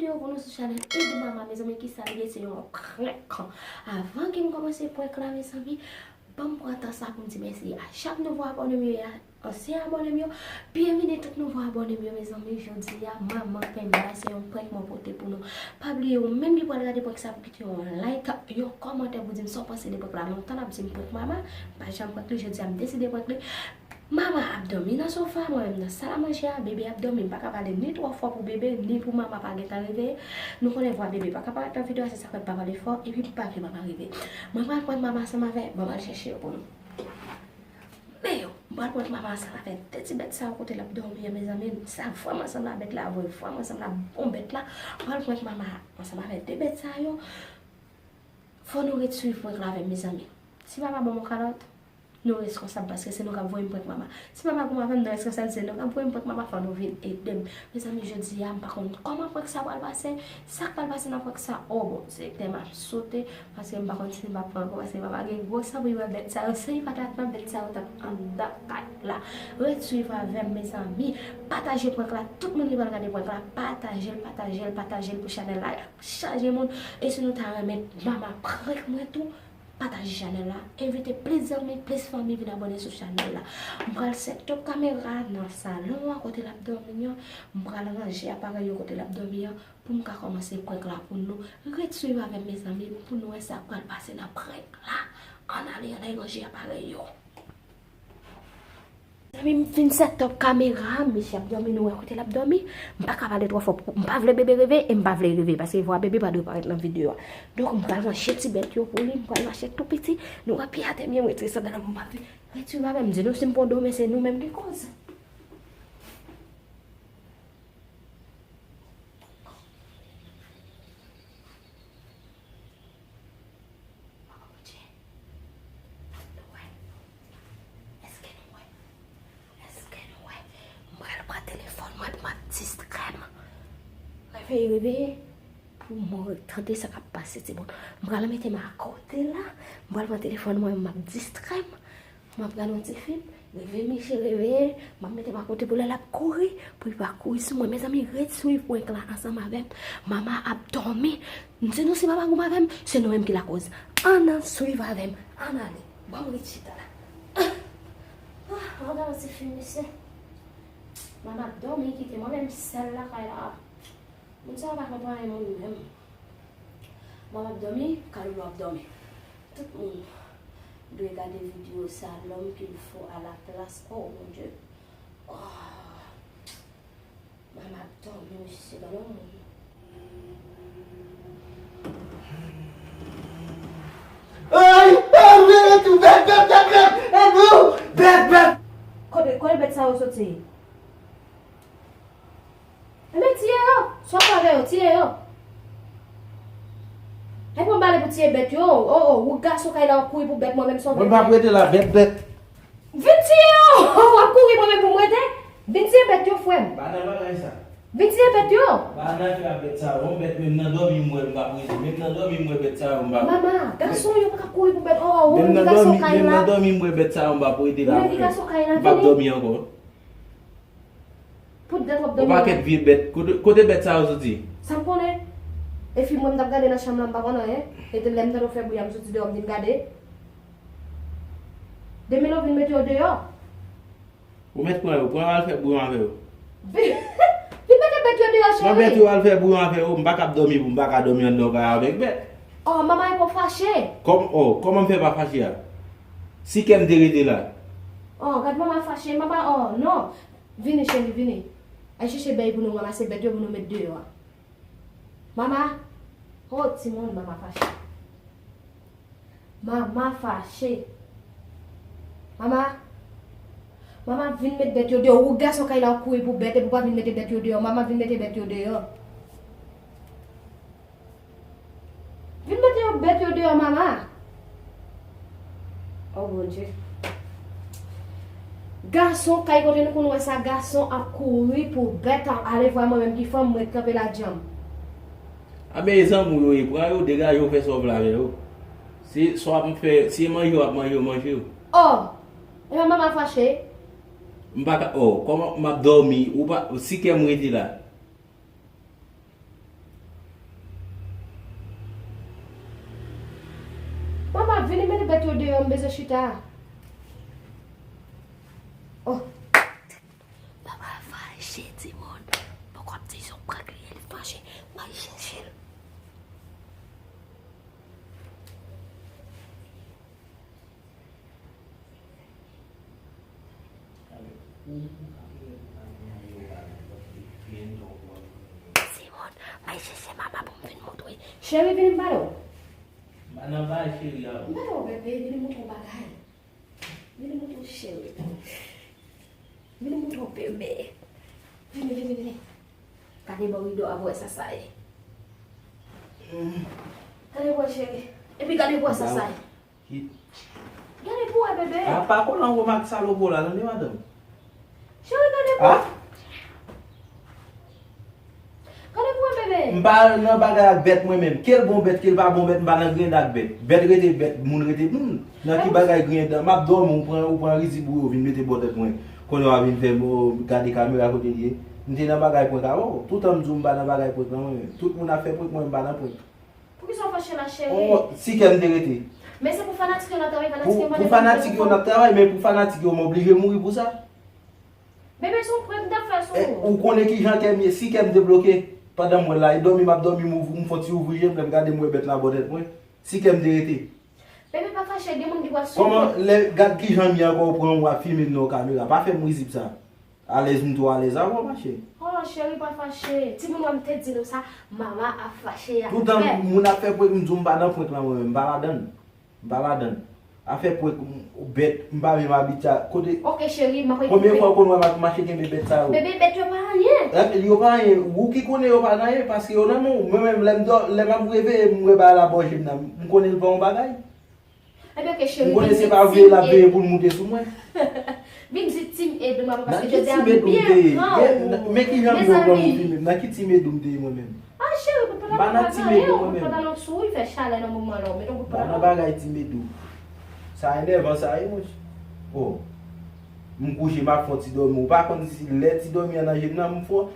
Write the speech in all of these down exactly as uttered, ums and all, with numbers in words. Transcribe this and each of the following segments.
Yo, pou nou sou chanèl Ed Mama, mezanmi, kisa l ye? Se yon prank. Avan ke m kòmanse prank la, mezanmi, ban m pran tan sa pou m di mèsi a chak nouvo abòne m yo, a ansyen abòne m yo. Byenvini tout nouvo abòne m yo, mezanmi. Jodi a, manman penn la, se yon prank mwen pote pou nou. Pa bliye, ou menm ki pral gade prank sa, pou kite yon like, yon kòmantè pou di m sa w panse de prank la. Lontan n ap di m prank mama, m pa janm prank li, jodi a m deside prank li. Mama ap dòmi nan sofa, mwen menm nan sal a manje a, bebe ap dòmi. M pa ka pale ni twò fò pou bebe, ni pou mama pa gentan reveye. Nou konnen vwa bebe pa ka parèt nan videyo a, se sa k fè m pa pale fò, epi m pa vle mama reveye. Mwen pral prank mama ansanm avè, bon, m al chèche yo pou nou. Men yo, m pral prank mama ansanm avè de ti bèt sa yo kote l ap dòmi an, mezanmi. Sa vrèman sanble a bèt la, vre, vrèman sanble a bon bèt la. M pral prank mama ansanm avè de bèt sa yo. Fò nou ret swiv prank la avè m, mezanmi. Si mama ban m yon kalòt, nou reskonsab, paske se nou k ap voye m prank mama. Si mama goumen avè m, nou reskonsab, se nou k ap voye m prank mama, fò nou vin ede m. Mezanmi, jodi a, m pa konn kòman prank sa pral pase, sa k pral pase nan prank sa, o bon, se tè m ap sote, paske m pa konn si m ap pran ankò, paske mama gen gwo san pou l wè bèt sa yo, si l pa t ap pran bèt sa yo, t ap anndan kay la. Ret swiv avè m, mezanmi. Pataje prank la, tout moun ki pral gade prank la, pataje l, pataje l, pataje l pou chanèl la chaje moun. E si nou ta renmen mama prank mwen tou, pataje chanèl la. Envite plis zanmi, plis fanmi vin abòne sou chanèl la. M pral set up kamera nan salon an kote l ap dòmi an. M pral ranje aparèy yo kote l ap dòmi an pou m ka kòmanse prank la pou nou. Ret swiv avè m, mezanmi, pou nou wè sa k pral pase nan prank la. Ann ale, ann ale ranje aparèy yo. Zanmi m fin set up kamera, misye ap dòmi, nou wè kote l ap dòmi. M pa ka pale twò fò, m pa vle bebe reveye, e m pa vle reveye, paske vwa bebe pa dwe parèt nan videyo a. Donk, m pral ranje ti bèt yo pou li, m pral mache tou piti, nou wè pye atè m ye, m retire sandal la pou m pa vle. Ret swiv avè m, di nou si m pran domen, se nou menm ki koz. Mama Bondye, nou wè? Èske nou wè? Èske nou wè? M pral pran telefòn mwen pou m ap distrè m. Reveye, reveye. Pou mwen tande sa k ap pase, timoun. M pral mete m akote la. M pral pran telefòn mwen, m ap distrè m. M ap gade yon ti fim, reveye misye, reveye, m ap mete m akote pou lè l ap kouri, pou li pa kouri sou mwen. Mezanmi, ret swiv prank la ansanm avè m. Mama ap dòmi. M di nou si mama goumen avè m, se nou menm ki lakoz. Ann, ann swiv avè m. Ann ale. Ban m ret chita la. Ah, ah, ann gade yon ti fim, mesye. Mama ap dòmi, kite mwen menm sèl lakay la. Moun sa yo pa konprann anyen moun menm. Mama ap dòmi, Kalolo ap dòmi. Tout moun dwe gade videyo sa, l'homme qu'il faut à la place. Oh, mon Dieu. Oh. Mama ap dòmi, mesye, se pa yon moun. Ay, ay, wi, tou bèt, bèt, bèt, bèt, bèt, wi, bèt, bèt. Kote, kote bèt sa yo soti? Ebyen, tiye yo. Sa w fè avè yo, tiye yo. Epi w bale pou tiye bèt yo. O, o, ou gason kay la, w ap kouri pou bèt, mwen menm sa w fè. Mwen p ap rete la, bèt, bèt. Vin tiye yo. W ap kouri, mwen menm pou m rete. Vin tiye bèt yo, frè m. Pa nan bagay sa. Vin tiye bèt yo. Pa nan afè bèt sa yo. Yon bèt menm nan dòmi m wè m p ap rete. Menm nan dòmi m wè bèt sa yo m p ap. Mama, gason yo pa ka kouri pou bèt. O, o, ou menm ki gason kay la. Menm nan dòmi m wè bèt sa yo m p ap rete la. Ou menm ki gason kay la, vini. M p ap dòmi ankò. Pou dat w ap dòmi la. Yon pakèt vye bèt. Kote, kote bèt sa yo soti? Sa m konnen? E fim mwen m t ap gade nan chanm lan, m pa konn anyen. E te lè m tande w fè bri a, m soti deyò, m vin gade. Demilo vin mete yo deyò. Ou mèt pran yo, pran yo al fè bouyon avè yo. Vin, vin mete bèt yo deyò, cheri. Pran bèt yo al fè bouyon avè yo, m pa kab dòmi pou m pa ka dòmi anndan yon kay avèk bèt. Oh, manman e pa fache. Kòm, oh, kòman m fè pa fache a? Si kè m te rete la. Oh, gad manman fache, manman, oh, non. Vini, cheri, vini. Al chèche bèy pou nou ranmase bèt yo pou nou met deyò a. Mama. Oh, timoun, mama fache. Mama fache. Mama. Mama vin met bèt yo deyò. Ou gason kay la ou kouri pou bèt epi ou pa vin mete bèt yo deyò. Mama vin mete bèt yo deyò. Vin mete yo bèt yo deyò, mama. Oh, Bondye. Gason kay kote nou konn wè sa, gason ap kouri pou bèt, ale vwa mwen menm ki fanm, mwen kanpe la djanm. A men e zanmi w yo ye, pran yo, degaje w, fè sa w vle avè yo. Se sa w ap fè, se manje w ap manje, w manje w. Oh! Ebyen mama fache. M pa ka, oh, kòman m ap dòmi, ou pa, si kè m rete la. Chita. Oh. Papa fache, timoun. Poko ap di se yon prank li ye, li fache. M al chèche l. Simon, m al chèche mama pou m vin montre. Cheri, vini m pale w. M pa nan bay cheri a. M pale w, bebe, vini m montre w bagay. Vini m montre w cheri. Vini m montre w bebe. Vini, vini, vini. Gade bò rido a pou w wè sa sa ye. Gade pou w wè cheri. Epi gade pou w wè sa sa ye. Ki Gade pou w wè bebe. A, pa kole anwo m ak salopo la, tande madanm. Cheri, gade pou w. A? Gade pou w wè bebe. M pa nan bagay ak bèt mwen menm. Ke l bon bèt, ke l pa bon bèt, m pa nan griyen ak bèt. Bèt rete bèt, moun rete moun. Nan ki bagay griyen dan? M ap dòmi, ou pran, ou pran rizib ou yo vin mete bò tèt mwen. Kounye a w a vin fè m, o, gade kamera kote l ye. M te nan bagay prank avè w. Toutan m di w m pa nan bagay prank lan mwen menm. Tout moun ap fè prank, mwen m pa nan prank. Poukisa w fache la, cheri? Oh, si kè m te rete. Men se pou fanatik yo n ap travay, fanatik yo pa gen pou fanatik yo n ap travay, men pou fanatik yo, m oblije mouri pou sa. Bebe, se yon prank m t ap fè sou ou. Ou konnen ki jan kè m ye, si kè m te bloke, pandan m wè l la, e dòmi m ap dòmi, m ouvri, m fon ti ouvri je m, lè m gade m wè bèt la bò tèt mwen. Si kè m te rete. Bebe, pa fache, gen moun ki pral swiv ou. Kòman, lè, gad ki jan m ye ankò, ou pran w ap filme m nan yon kamera. Pa fè m rizib sa. Alèz, m twò alèz avè w, machè. Oh, cheri, pa fache. Timoun, wè m te di nou sa, mama ap fache avè. Toutan moun ap fè prank, m di w m pa nan prank lan mwen menm, m pa ladann. M pa ladann. Afè prank, m, bèt, m pa menm abitye a, kote. Ok, cheri, m ap koupe. Konbyen fwa w konn wè m ap mache kenbe bèt sa yo? Bebe, bèt yo pa anyen. Eh, yo pa anyen. Ou ki konnen yo pa nan anyen, paske yo nan men w. Mwen menm, lè m dò, lè m ap reveye, m wè bagay la bò je m nan, m konnen l pa yon bagay. Ebyen, ok, cheri, m konnen se pa veye l ap veye pou l moute sou mwen. Vin di Team Edou, mama, paske jodi a m byen pran ou. Men ki jan m yo pran ou filme m? Nan ki Team Edou m te ye mwen menm? Ah, cheri, pout pata nan anyen, pout pata nan sou, li fè chalè nan moman la, ou mete pout pata nan. Nan bagay Team Edou. Sa enèvan sa ye, monchè. Oh. M kouche, m ap fè yon ti dòmi. Ou pa konn si lè ti dòmi an nan je m nan, m fò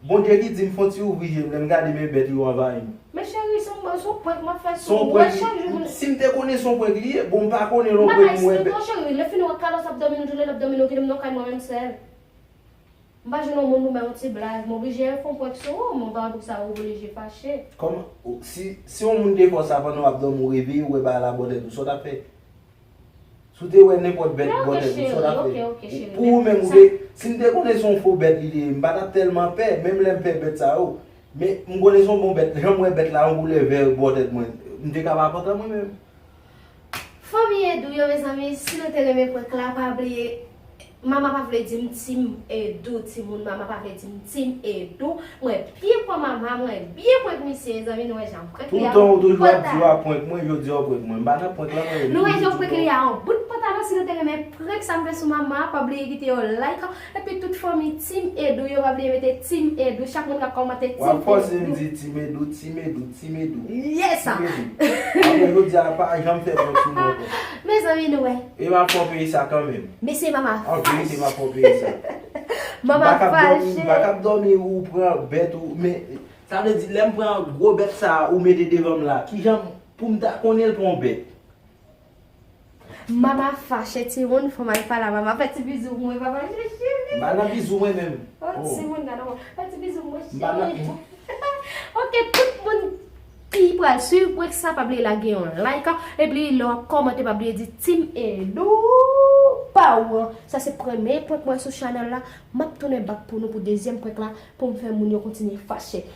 Bondye ki di m fon ti ouvri je m, lè m gade men bèt yo anvayi m. Men cheri, se yon, se yon prank m ap fè sou ou. Wè chak jou moun. Si m te konnen se yon prank li ye, bon, m pa konnen lè yon prank m wè bèt. Cheri, lè fini wè Carlos ap dòmi, nou tounen n ap dòmi, nou kite m nan kay mwen menm sèl. M pa jwenn yon moun pou m bay yon ti blag, m oblije fè yon prank sou ou, men w pa wè pou sa ou oblije fache. Kòman, si, si yon moun te fè w sa pandan w ap dòmi, ou reveye, ou wè bagay la bò tèt ou, sa w t ap fè? Si w te wè nenpòt bèt bò tèt ou, sa w t ap fè? Pou ou menm, ou te, si m te konnen se yon fo bèt li te ye, m pa t ap tèlman pè, menm lè m pè bèt sa yo. Men, m konnen se yon bon bèt, jan m wè bèt la, yon koulè vè bò tèt mwen, m te ka pa kontan mwen menm. Fanmi Edou yo, mezanmi, si nou te renmen prank la, pa bliye, mama pa vle di m Team Edou, timoun, mama pa vle di m Team Edou. Mwen byen pran mama, mwen byen prank misye, mezanmi, nou wè jan m prank li a. Toutan ou toujou ap di w ap prank mwen, jodi a w prank mwen. M pa nan prank la, mwen. Nou wè jan m prank li a, yon bout pantalon, si nou te renmen prank sa m fè sou mama, pa bliye kite yon like, epi tout fanmi Team Edou yo, pa bliye mete Team Edou, chak moun k ap kòmante Team Edou. W ap fòse m di Team Edou, Team Edou, Team Edou. Yes! Team Edou. Apre jodi a, pa janm fè prank sou mwen ankò. Mezanmi, nou wè. E m ap fè w peye sa kanmenm. Mesye, mama fache. An verite, m ap fè w peye sa. Mama fache. M pa kab dòmi, m pa kab dòmi, ou pran bèt ou, men, sa vle di, lè m pran gwo bèt sa a, ou mete devan m la, kijan pou m ta konnen l pa yon bèt? Mama fache, timoun, fò m al pale a mama. Fè ti bizou pou mwen, papa cheri. M pa nan bizou mwen menm. Oh, timoun, gade mwen. Fè ti bizou pou mwen, cheri. Ok, tout moun ki pral swiv prank sa, pa bliye lage yon like, epi lè w ap kòmante, pa bliye di Team Edou pa ou an. Sa se premye prank mwen sou chanèl la. M ap tounen back pou nou pou dezyèm prank la, pou m fè moun yo kontinye fache.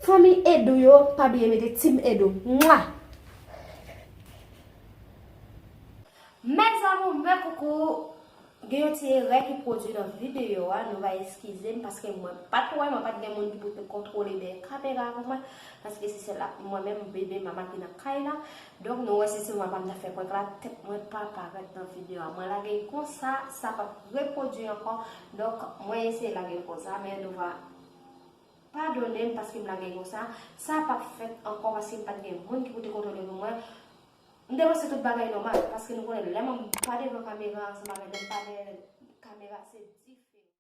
Fanmi Edou yo, pa bliye mete Team Edou. Mwa! Mes amours, mes coucous, gen yon ti erè ki pwodui nan videyo a, nou va eskize m paske mwen pa t wè, mwen pa t gen moun ki pou te kontwole dèyè kamera pou mwen, paske se sèl ak mwen menm, bebe, mama ki nan kay la. Donk, nou wè se sèl mama m ta fè prank la, tèt mwen pa parèt nan videyo a. Mwen lage l konsa, sa p ap repwodui ankò. Donk, mwen eseye lage l konsa, men nou va padone m paske m lage l konsa. Sa p ap fèt ankò paske m pa t gen moun ki pou te kontwole pou mwen. M te panse tout bagay nòmal, paske nou konnen lè m pa devan kamera ansanm avèk lè m pa dèyè kamera, se